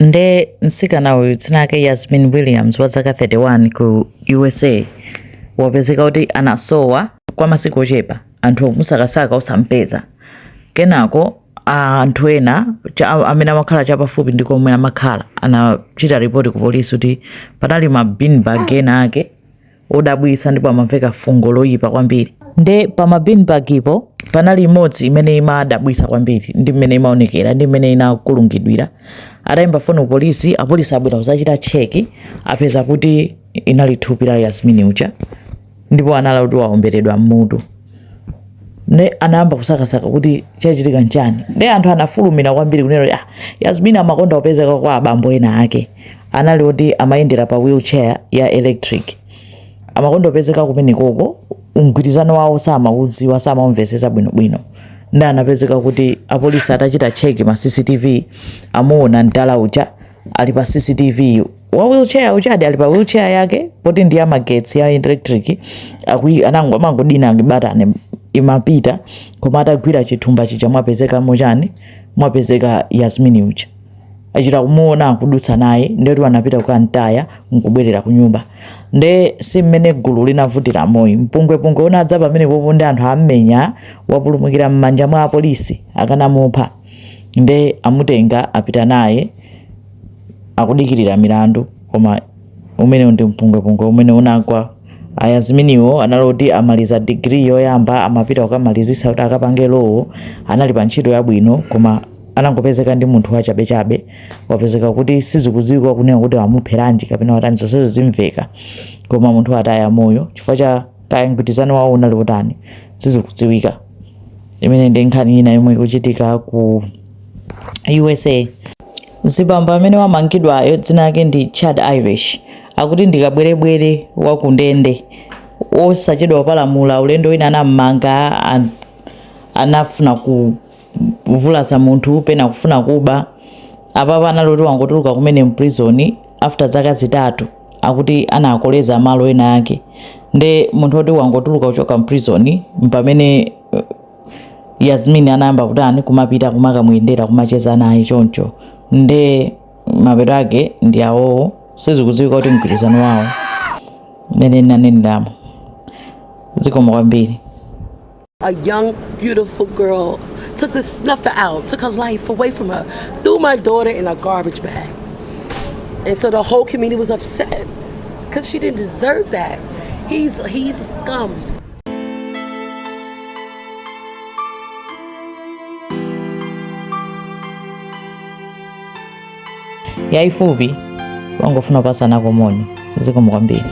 Nde mtsikana uyu dzina lake Yasmin Williams wa zaka 31 ku USA wapezeka kuti anasowa kwa masiku ochepa, anthu omusakasaka osampeza. Kenako anthu ena amene amakhala chapafupi ndi komwe amakhala anachita ripoti ku polisi kuti panali ma bin bag ena ake odabwitsa ndipo amamveka fungo loyipa kwambiri. Nde pa ma bin bag po panali imodzi imene imadabwitsa kwambiri ndi mmene imaonekera ndi mmene inakulungidwira. Atayimba foni ku polisi, apolisi abwera kuzachita check, apeza kuti inali thupi la Yasmin uja ndipo anali kuti waomberedwa mmutu. Nde anayamba kusakasaka kuti chachitika nchani. Nde anthu anafulumira kwambiri kunena kuti Yasmin amakonda kupezeka kwa abambo ena ake, anali kuti amayendera pa wheelchair ya electric, amakonda kupezeka kumenekoko, mgwirizano wawo samaudziwa, samaumvetsetsa bwinobwino. Nde anapezeka kuti apolisi atachita check ma CCTV amuona mdala uja ali pa CCTV wa wheelchair uchadi ali pa wheelchair yake poti ndi yamagetsi ya electric, amangodina batani imapita, koma atagwira chithumba chija mwapezeka mochani, mwapezeka Yasmin uja, achita kumuona akudutsa naye, ndetu anapita kukamtaya nkubwerera ku nyumba. Nde si mmene gulu linavutira moyi, mpungwepungwe unadza pamene popo ndi anthu ammenya, wapulumukira m'manja mwa apolisi akanamupha. Nde amutenga apita naye, akudikirira milandu, koma umene ndi mpungwepungwe umene unagwa. A Yasminiwo anali kuti amaliza digiri yoyamba, amapita kukamalizisa kuti akapange law, anali pa ntchito yabwino, koma anangopezeka ndi munthu wachabechabe, wapezeka kuti sizikudziwika kunena kuti amupheranji kapena watani, zonsezo zimveka, koma munthu ataya moyo chifukwa cha kaya mgwirizano wawo unali utani, sizikudziwika. Imene ndi nkhani ina yomwe ikuchitika ku USA. Zibambo amene wamangidwayo dzina lake ndi Chad Irish, akuti ndi kabwerebwere wa ku ndende osachedwa kupalamula. Ulendo wina anammanga, anafuna kuvulaza munthu, pena kufuna kuba. Apapa anali kuti wangotuluka kumene mprison after zaka 3, akuti anakoleza malo ena ake. Nde munthu oti wangotuluka kuchoka mprison, mpamene Yasmin anayamba kutani, kumapita kumakamuyendera, kumacheza naye choncho. Nde mapeto ake ndi awowo, sizikudziwika kuti mgwirizano wawo mmene naneneramo. Zikomo kwambiri. A young, beautiful girl took the snuffed her out, took her life away from her, threw my daughter in a garbage bag. And so the whole community was upset because she didn't deserve that. He's a scum. Yayifupi, wangofuna kupasana moni. Zikomo kwambiri.